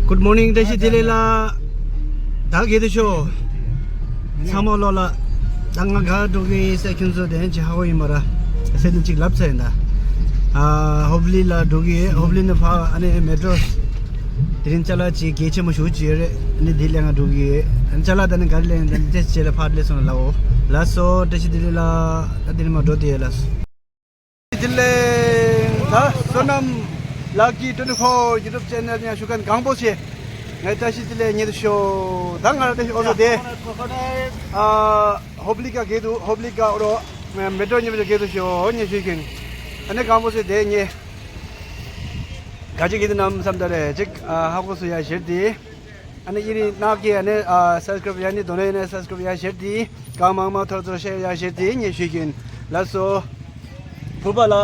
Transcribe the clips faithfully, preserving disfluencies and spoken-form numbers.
Good morning བཀྲ་ཤིས་བདེ་ལེགས་ལགས། ད་ག་དུས་ཤོག་ཚང་མ་ལོ་ལ། ད་ང་ག་འགྲོ་གི་ཡིན་ཟེར་ཁྱོད་ཚོ་དེ་ཅི་ཧ་གོ་ཡིན་པ་ར། ཟེར་ནས་ཅིག་ལབ་ཚར་ཡིན་ད། ཨ་ཧོབ་ལི་ལ་འགྲོ་གི་ཡོད། ཧོབ་ལི་ནས་ཕར་ཨ་ནི་མེ་ཏྲོ། དེ་རིང་ཅ་ལག་ཅིག་གལ་ཆེན་པོ་ཞེ་པོ་ཅིག་ཡོད་རེད། ཨ་ནི་དེ་ལེན་ག་འགྲོ་གི་ཡོད། ཨ་ནི་ཅ་ལག་ད་ནི་ག་རེ་ལེན་ཡིན་ད་ནི་དེ་རྗེས་ལ་ཕར་སླེབས་སོང་ལ་ལབ་འོ། ལགས་སོ་བཀྲ་ཤིས་བདེ་ལེགས་ལགས། ད་དེ་ནས་མར་འགྲོ་དེ་ཡོད་ལགས་སོ། དེ་ལས་ད་བསོད་ནམས་Lucky twenty four YouTube channel ནས་ཞུ་མཁན་གང་པོ་ཞིག་ངས་བཀྲ་ཤིས་བདེ་ལེགས་ཉེ་དུ་ཤོག་ད་ང་རང་བཀྲ་ཤིས་འོ་ཚོ་དེ། ཨ་ཧོབ་ལི་ཀ་གེ་དུ་ཧོབ་ལི་ཀ་འོ་རོ། མེ་ཏྲོ་ཉེ་དུ་གེ་དུ་ཤོག་ཉེ་ཞུ་མཁན། ཨ་ནི་གང་པོ་ཞིག་དེ་ཉེ། ག་ཅི་གེ་དུ་ནམ་བསམ་ད་རེ་ཅིག་ཨ་ཧ་གོ་སུ་ཡ་ཞེར་དེ། ཨ་ནི་ཨི་རི་ནག་གི་ཨ་ནི་ཨ་སབ་སི་ཀ་རབ་ཡ་ནི་དོ་ནས་ཨ་ནི་སབ་སི་ཀ་རབ་ཡ་ཞེར་དེ། གང་མང་མང་ཐོར་ཚོར་ཤེར་ཡ་ཞེར་དེ་ཉེ་ཞུ་གིན། ལགས་སོ། ཕུར་པ་ལ།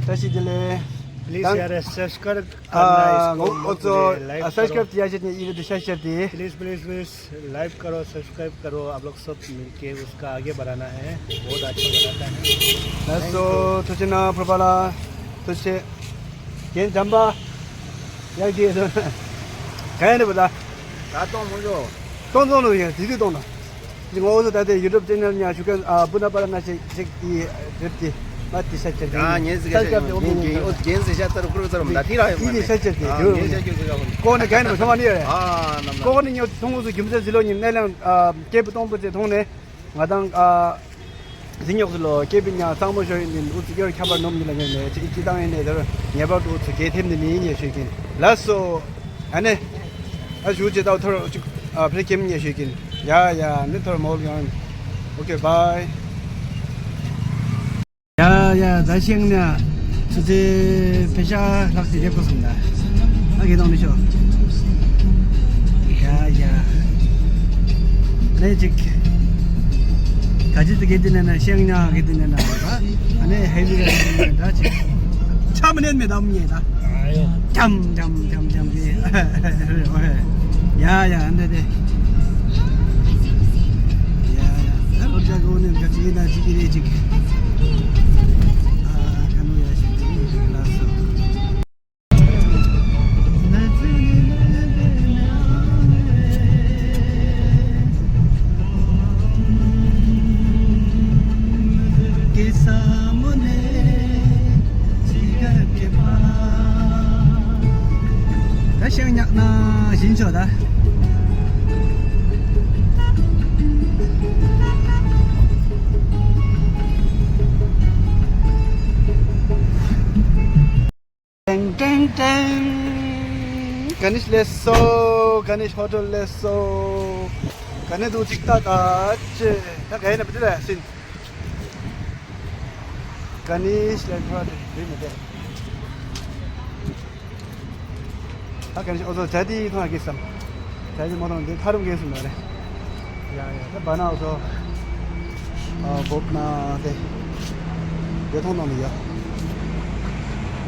བཀྲ་ཤིས་བདེ་ལེགས། Please དང་यार सब्सक्राइब करना ཨ་इसको ངོ་ཨོ་ཚོ། मुझे लाइक ཨ་སབ་སི་ཀ་རབ་करो དེ་ཡ་ཞེར་དེ་ཨི་རི་དེ་ཤ་ཤེར་དེ། प्लीज प्लीज प्लीज लाइक करो सब्सक्राइब करो आप लोग सब मिलके उसका आगे बढ़ाना है बहुत अच्छा बनाता है ལགས་སོ། ཐུགས་རྗེ་གནང་ཕུར་པ་ལ། ཐུགས་རྗེ་ཆེ། རྒན་འཇམ་པ། ཡག་གི་ཡོད་དོ། ག་ཡ་ནི་བུ་ད། ད་གཏོང་མོ་ཡོ། གཏོང་གཏོང་ལོ་ཡ་དེ་དུས་གཏོང་ན། ཅི་ངོ་བོ་ད་ལྟའི་ཡུ་ཊུབ་ཅེ་ནལ་ཉ་ཞུ་མཁན་ཨ་སྤུ་ན་པ་ར་ན་ཞིག་ཅིག་གི་རེད་དེ། ང་དེ་ཤ་ཅེར་ཨ་ངན་ཟིག་ཤ་ཅེར་ངན་གྱི་ཨོ་ངན་ཟིག་ཤ་ཏར་ཀུར་ཙར་མ་ད་ཐི་ར་ཡོད་མ་ནི་ཤ་ཅེར་དེ་ཨ་ཡོད་ངན་ཤ་ཅེར་ཟིག་ཤ་ཧོན་ཀོ་ནི་ག་ཡ་ནི་བུ་ཤ་མ་ནི་ཡ་རེད། ཨ་ནམ་ཀོ་ནི་ཉོ་ཐུང་ངོ་སུ་རྒྱུ་མཚན་ཟི་ལོ་ཉིན་ནས་ལང་ཨ་སྐྱེས་བུ་སྟོང་པོ་ཅེ་ཐོང་ནས་ང་དང་ཨ། ཟིན་ཉོག་སི་ལོ་སྐྱེས་པའི་ཉག་གཙང་མོ་ཞོ་ཡིན་ནིན་ཨུ་ཚུ་ཡོར་ཁྱབ་པར་ནོམ་ནི་ལ་ངེས་ནས་ཅི་ཅི་བཏང་ཡིན་ནས་དེར་ངེས་པར་དུ་ཨུ་ཚུ་གེ་ཐེམ་ནི་ནི་ཉེ་ཞུས་ཀྱིན། ལགས་སོ། ཨ་ནེ། ཨ་ཞུ་ཅེ་ཏའུ་ཐོར་ཅིག་ཨ་ཕེ་ཁེམ་ཉེ་ཞུས་ཀྱིན། ཡ་ཡ་ནི་ཐོར་མོལ་ཡོང་། ཨོ་ཀེ་བྷའི། ཡ་ཡ་ད་ཤེང་ནས་ཚུ་ཚེ་ཕེ་ཤ་ལྷག་ཅིག་རེད་པ་སོང་ད། ཨ་གེ་དང་ནི་ཤོ། ཡ་ཡ། ནས་ཅིག་ག་ཅི་དེ་གེ་དེ་ནས་ན་ཤེང་ཉག་གེ་དེ་ནས་ན་ར། ཨ་ནས་ཧེ་བི་ར་ད་ཅིག་ཆམ་ནས་མེ་དམ་ཉེ་ད། ཨ་ཡོ། ཇམ་ཇམ་ཇམ་ཇམ་གེ། ཡ་ཡ་འདི་དེ། ཡ་ཡ། ད་རོ་ཇ་གོ་ནས་ག་ཅི་ན་ཅི་གེ་རེ་ཅིག་ཨ་ཁ་ནོ་ཡ་ཞིག་ཅིག་ལ་སོ། ད་ཤང་ཉག་ན་བཞིན་ཆོག་ད། ཏེང་ཏེང་ཏེང་། ག་ནིཤ་ལེ་སོ། ག་ནིཤ་ཧོ་ཊེལ་ལེ་སོ། ག་ནི་དུ་ཅིག་ཏ་ད་ཅེ། ད་ག་ཡིན་ན་བི་དི་ལ་སིན། ག་ནིཤ་ལེ་ཁ་དེ་བི་མི་དེ། ད་ག་ནིཤ་ཨོ་ཚོ་ཇ་དི་ཐོང་ཨ་གེ་སམ། ཇ་དི་མོ་ཐོང་དེ་ཐ་རུམ་གེ་སུ་མ་རེད། ཡ་ཡ་ད་བ་ན་ཨོ་ཚོ། ཨ་བོབ་ན་དེ། དེ་ཐོང་ནང་ནི་ཡ།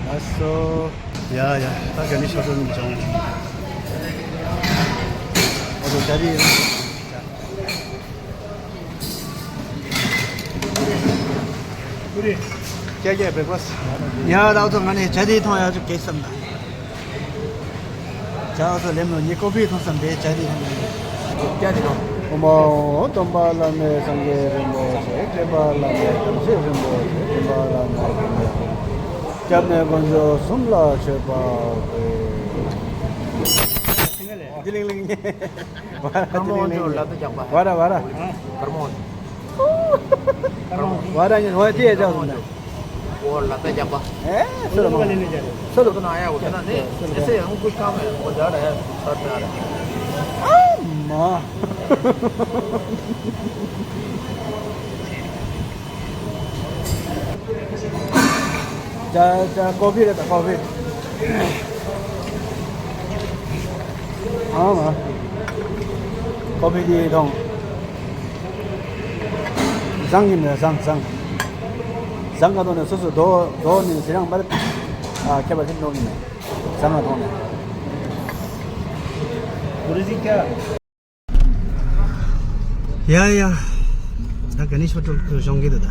ལགས་སོ། ཡ་ཡ་ད་ག་ནི་ཤོ་ཏོ་ནི་བྱུང་། ཨོ་ཚོ་ཇ་དི། ཀྱ་ཀྱ་བེག་ཕ་སི་ཡ་ད་ཨོ་ཚོ་ང་ནི་ཇ་དི་ཐོང་ཡ་ཅུ་གེ་སམ་ད། ཇ་ཨོ་ཚོ་ལེམ་ལོ་ཉི་ཀོ་ཕི་ཐོང་སམ་བེ་ཇ་དི་ཐོང་། ཀྱ་དི་ཐོང་། ཨོ་མ་ཨོ་སྟོན་པ་བླ་མེད་སངས་རྒྱས་རིན་པོ་ཆེ། མཁྱེན་པ་བླ་མེད་དམ་ཆོས་རིན་པོ་ཆེ། སྟོན་པ་བླ་མེད་རིན་པོ་ཆེ། སྐྱབས་གནས་དཀོན་མཆོག་གསུམ་ལ་མཆོད་པ་འབུལ། དི་ལིང་ལིང་། ཀརྨ་དབང་ཕྱུག་ལ་ཏི་རྒྱག་པ། ཝ་ར་ཝ་ར། ཀརྨ་དབང་ཕྱུག་ཝ་ར་ཉི་ཝ་ཏི་ཡ་ཅག་སོང་ད། ཝ་ལ་ཏི་རྒྱག་པ། ཨེ་སོ་ར་མ། སོ་ར། ཏི་ན་ཡ་ཝ་ཏི་ན་ནི་ཨེ་སེ་ཡང་ཀུ་ཤ་མེ་ཝ་ཇ་ར་ཡ་ས་ཏི་ན་ར། ཨ་མ། ཇ་ཇ་ཀོ་ཕི་རེད་ད་ཀོ་ཕི། ཨ་མ། ཀོ་ཕི་དེ་དང་། བཟང་གི་མེད་བཟང་བཟང་། བཟང་ག་ཐོག་ནས་སོ་སོ་རྡོ་རྡོ་ནས་ཟི་རང་མར། ཨ་ཁྱད་པར་ཐིམ་འགྲོ་གི་མེད། བཟང་ག་ཐོག་ནས། ཡ་ཡ། ད་ག་ནི་ཤོ་ཏོ་ཤོང་གི་འདུག་ད།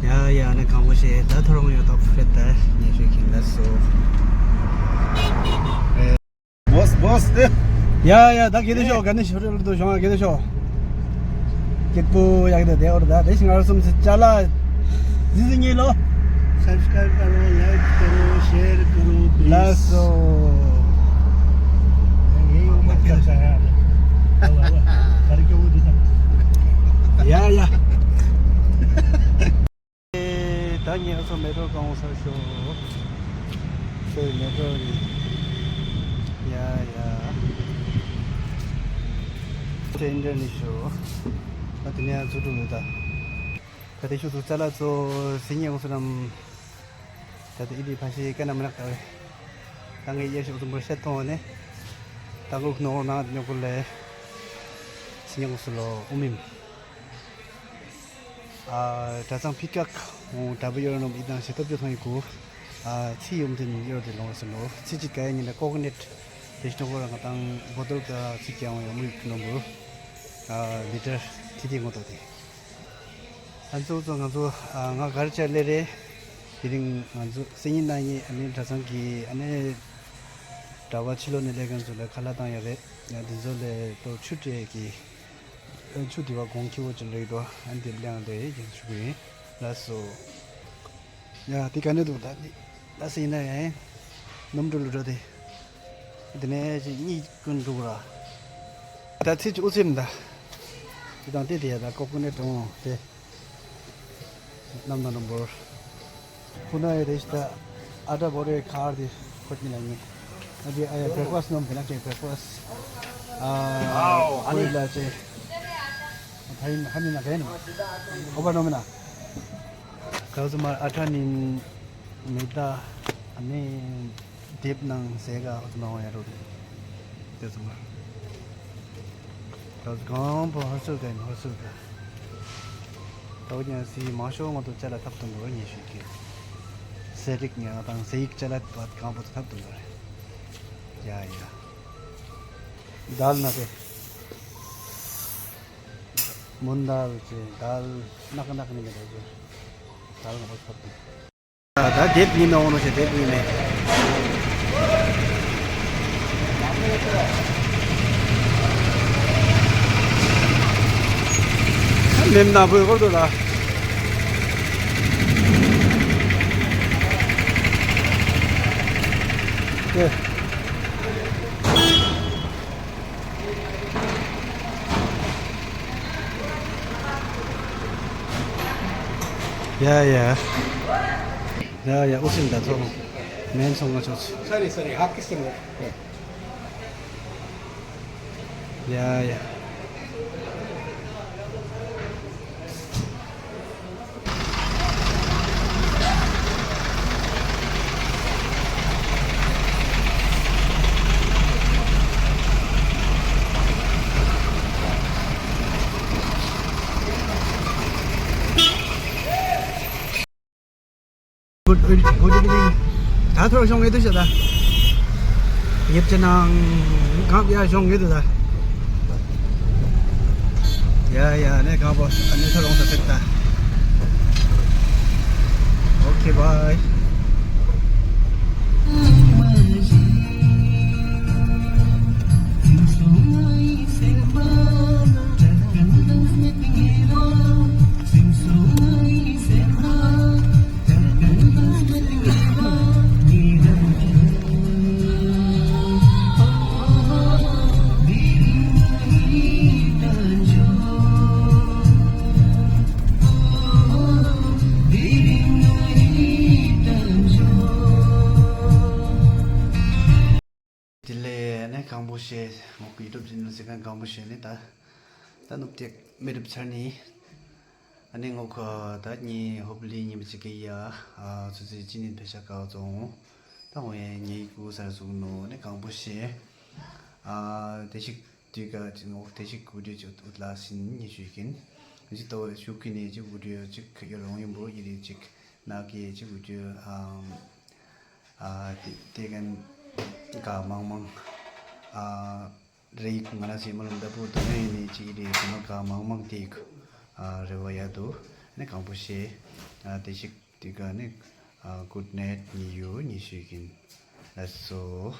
ཡ། ཡ་ནི་གང་པོ་ཞེས་ད་ཐོ་རངས་ཡོད་ཐོག་ཕེད་ད་ཉེ་ཤོས་ཁྱིམ་ད་སོ། Boss, boss, eh? ཡ་ཡ་ད་གེ་དེ་ཤོག་ག་ནི་ཤོར་རེ་ལ་དུ་ཤོང་གེ་དེ་ཤོག་སྐྱིད་པོ་ཡག་དེ་དེ་འོར་ད་དེ་ཤི་ང་ར་སུམ་སི་ཅ་ལ་ཟི་ཟི་ཉེ་ལོ། Subscribe करो, like करो, share करो, please. लासो। ये मत कर। ཡ་ཡ། ད་ངས་ཚོ་མེ་ཏོག་གང་ས་ཤོག་སོའི་མེ་ཏོག་རེད། ཡ་ཡ། ཚེ་འདྲ་ནི་ཤོག་ད་དེ་ནས་ཚུར་འགྲོ་མེད་ད། ད་དེ་ཤུ་ཚུར་ཙ་ལ་ཚོ་སི་ཉེ་འོང་སུ་རམ། ད་དེ་ཨི་ལི་ཕ་ཤི་ཀ་ན་མ་ནག་ད་བས། ད་ངས་ཡེ་ཤོག་ཚུར་འབུར་ཤད་ཐོང་ནས། ད་ལུག་ནོ་ན་ཉོ་གུ་ལས། སི་ཉེ་འོང་སུ་ལོ་ཨུ་མིམ། ཨ། གྲྭ་ཚང་ཕི་ཀག་འོང་གྲྭ་པ་ཡོར་ནོམ་ཨི་དང་ཞེ་ཐོབ་ཅོ་ཐང་ཡི་གུ། ཨ། ཚི་ཡོམ་ཐིན་ཡོར་དེ་ལོང་སི་ནོ་ཚི་ཅི་ག་ཡ་ཉི་ན་ཀོ་ཀོ་ནེད་དེ་ཤི་ནོ་གོ་ར་ང་དང་བོ་ཏོལ་ག་ཚི་ཀྱང་ཡོམ་རིག་ནོ་འབུ། ཨ། ལི་ཊར་ཐི་ཐི་ངོ་ཏོ་དེ། ཨ་ཚོ་ཚོ་ང་ཚོ་ཨ་ང་གར་ཆ་ལེ་རེ། དེ་རིང་ང་ཚོ་སེ་ཉིན་ན་ཉི་ཨ་ནེ་གྲྭ་ཚང་གི་ཨ་ནེ་གྲྭ་པ་ཕྱི་ལོ་ནས་ལས་མཁན་ཚོ་ལ་ཁ་ལག་བཏང་ཡ་རེད། ཡ་དེ་ཚོ་ལས་ཏོ་ཆུ་སྤྲད་ཀྱི། ཆུ་དེ་བ་གོང་ཁྱི་བོ་ཅི་ལེགས་དོ་ཨ་འདི་ལེང་ལེ་ཡིན་ཆུ་གི་ཡིན་ལ་སོ། ཡ་དེ་ག་ནས་འདུག་ད་ལ་སེ་ཡིན་ན་ཡང་ནམ་འགྲོ་ལུ་འགྲོ་དེ། དེ་ནས་ཅི་གཉིད་ཀུན་འགྲོ་ར། ད་ཚེ་ཅི་ཨུ་ཚེམ་ད། དེ་དང་དེ་དེ་ཡ་ད་ཀོ་ཀོ་ནེ་ཏོང་དེ། རྣམ་སྣང་རྣམ་པོར། ཁོ་ན་ཡོད་རེད་ཤི་ད། ཨ་ཏྲ་བོ་རེ་ཁར་དེ་ཁོ་ཅི་ན་ངེ། ཨ་ཅེ་ཨ་ཡ་བྷེག་ཕ་སི་ནོམ་གི་ན་ཅེ་བྷེག་ཕ་སི། ཨ། ཁོ་ཡི་ལ་ཅེ། ཕ་ཡིན་ཧ་ནི་ན་ག་ཡིན་ནོ། ཨོ་བ་ནོམ་ན། ག་ཟུ་མ་ཨ་ཏྲ་ནིན་མེ་ད་ཨ་ནི། དེབ་ནང་ཟས་ག་ཨོ་ཙི་མ་འོང་ཡ་རོ་རེད། དེ་ཙམ་པ། ད་གང་པོ་ཧོར་སུར་ག་ཡིན་ཧོར་སུར་ག་ད་འོ་ཉ་སི་མ་ཤོ་ང་དུ་ཅ་ལ་ཐབ་ཏུ་འགྲོ་ཉེ་ཤུ་གི། ཟས་རིགས་ཉ་དང་ཟས་ཡིག་ཅ་ལ་བ་གང་པོ་ཐབ་ཏུ་འགྲོ་རེད། ཡ་ཡ། དལ་ན་དེ། མུན་དལ་ཅེ་དལ་ནག་ནག་ནི་མི་དལ་ཅེ། དལ་ང་པོ་ཐབ་ཏུ། ད་དེབ་ཉིན་མེད་འོང་ནོ་ཞེས་དེབ་ཉིན་མེད། མེམ་ན་བོད་སྐོར་དུ་ལ། ཡ་ཡ། ཡ་ཡ་ཨུ་སིན་ད་ཚོ་མེན་སོང་ང་ཆོག་ཚུ། Sorry, sorry, ཧ་ཀི་སིན་ལ། ཡ་ཡ། Good, good, good evening. ད་ཐོར་ཤོང་ངེ་དུ་ཤ་ད། ཡེབ་ཅེ་ནང་གང་ཡ་ཤོང་ངེ་དུ་ད། ཡ་ཡ་ནས་གང་པོ་ཨ་ནི་ཐོ་རོང་ས་ཕེབས་ད། Okay, bye. དེ་ལས་ནས་གང་པོ་ཞེས་ངོ་གི་ཡུ་ཊུབ་ཅེ་ནལ་ཟེར་མཁན་གང་པོ་ཞེས་ནས་ད་ད་ནུབ་ཏེག་མི་རབས་ཚར་ནི། ཨ་ནི་ངོ་ཁ་ད་ཉི་ཧོབ་ལི་ཉི་མ་ཅིག་གི་ཡ་ཨ་ཚུ་ཚི་ཅི་ནི་ཕེ་ཤ་ཀའོ་ཙོང་ད་ངོ་ཡ་ཉི་ཀུ་སར་ཟུག་ནོ་ནས་གང་པོ་ཞེས་ཨ་དེ་ཞིག་དུས་ཀ་ཅི་ངོ་དེ་ཞིག་གུ་དུས་ཅིག་ཏུ་ལ་སིན་ཉི་ཞུ་ཀིན་ཅི་ཏོ་ཞུ་ཀིན་ནི་ཅིག་གུ་དུས་ཅིག་ཡོ་རོང་ཡོན་པོ་ཡི་རི་ཅིག་ན་ཀེ་ཅིག་གུ་དུས་ཨ། ཨ་དེ་དེ་གན་ག་མང་མང་ཨ་རེ་ཡིག་ང་རང་ཚོའི་མ་ལུང་ལྟ་བུ་དོ་ནས་ནས་ཅིག་རེ་ཟེར་ན་ག་མང་མང་དེ་ཡིག་ཨ་རེ་བ་ཡ་དུ་ ནི་གང་པོ་ཤེས། ཨ་དེ་ཞིག་དེ་ག་ནི་ཨ་good night ཉི་ཡུ་ཉི་ཤུ་ཡིན། ལགས་སོ།